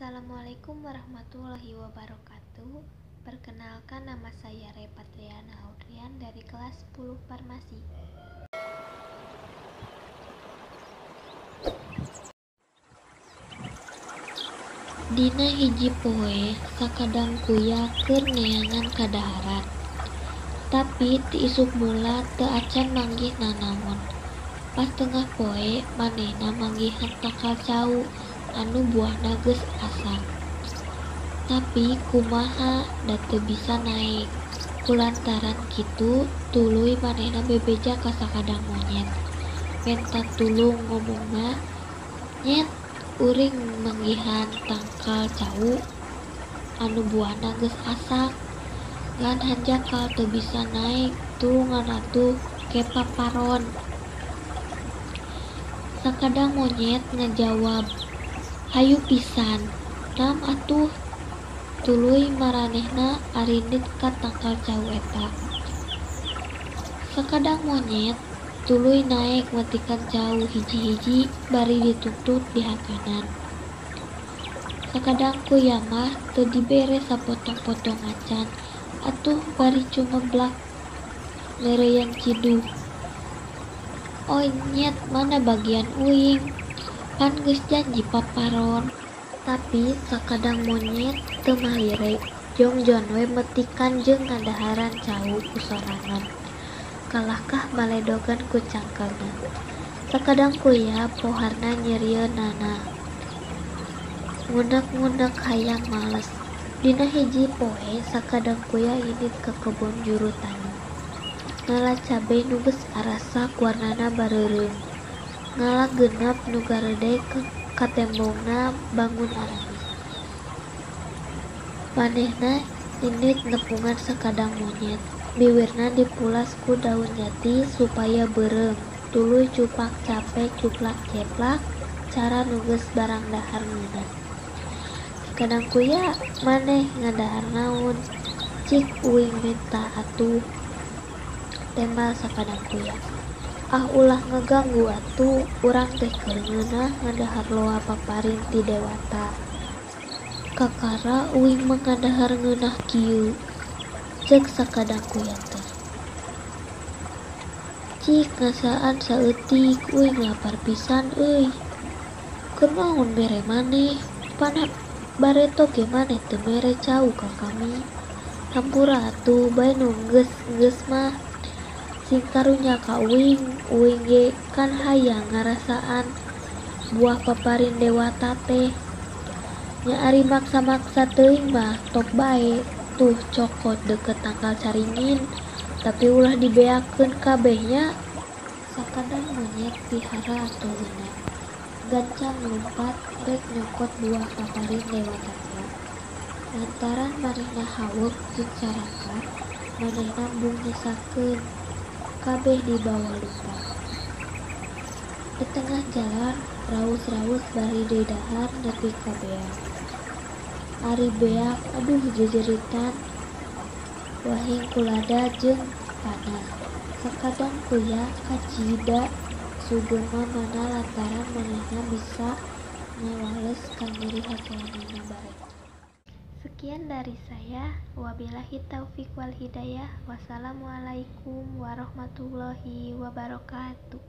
Assalamualaikum warahmatullahi wabarakatuh. Perkenalkan, nama saya Repatriana Audrian dari kelas 10 Farmasi. Dina hiji poe sakadang kuya keur neangan kadaharan. Tapi ti isuk mula teu acan manggih nanaon. Pas tengah poe manehna manggihan tangkal cau anu buahna geus asak. Tapi kumaha da teu bisa naek. Kulantaran kitu tuluy manehna bebeja ka sakadang monyet. Menta tulung ngomongna, "Nyet, uring manggihan tangkal cau anu buahna geus asak. Ngan hanjakal teu bisa naek, tulungan atuh ke paparon." Sakadang monyet ngajawab, "Hayu pisan, nam atuh." Tuluy maranehna arindit ka tangkal cau eta. Sakadang monyet tuluy naek metikan cau hiji-hiji bari dituntut dihakanan. Sakadang kuya mah teu dibere sapotong-potong acan, atuh bari cumeblak neureuyan ciduh. "Oy nyet, mana bagian uing? Pan geus janji paparon." Tapi sakadang monyet teu malire, jongjon we metikan jeung ngadaharan cau ku sorangan. Kalahkah baledogan ku cangkelna. Sakadang kuya poharna nyerieunana. Ngunek-ngunek hayang males. Dina hiji poe sakadang kuya indit ka kebon juru tani. Ngala cabe nu geus arasak warnana bareureum. Ngala genep nu garedeg katembongna bangun aramis. Manehna indit nepungan sakadang monyet. Biwirna dipulas ku daun jati supaya beureum, tuluy cupak cape cuplak ceplak cara nu geus barang dahar ngeunah. "Sakadang kuya, maneh ngadahar naon? Cik uing menta atuh," tembal sakadang kuya. "Ah, ulah ngaganggu atuh, urang teh keur ngeunah ngadahar loa paparin ti dewata. Kakara uing mah ngadahar ngeunah kieu," ceuk sakadang kuya teh. "Cik ngasaan saeutik, uing lapar pisan euy. Keur naon mere maneh? Pan bareto ge maneh teu mere cau ka kami. Hampura atuh, bae nu geus-geus mah. Sing karunya ka uing, uing ge kan hayang ngarasaan buah paparin dewata teh. Nya ari maksa-maksa teuing mah tok bae, tuh cokot deukeut tangkal caringin, tapi ulah dibeakeun kabeh nya." Sakadang monyet pihara atuh genep. Gancang lumpat rek nyokot buah paparin dewata teh. Lantaran manehna haweuk jeung caraka, manehna embung nyesakeun. Kabeh dibawa lumpat. Di tengah jalan raus-raus bari didahar nepi ka beak. Ari beak aduh jejeritan wahing kulada jeung panah. Sakadang kuya kacida sugema mana lantaran manehna bisa ngawales kanyeri hateanana bareto. Sekian dari saya. Wabillahi taufik wal hidayah. Wassalamualaikum warahmatullahi wabarakatuh.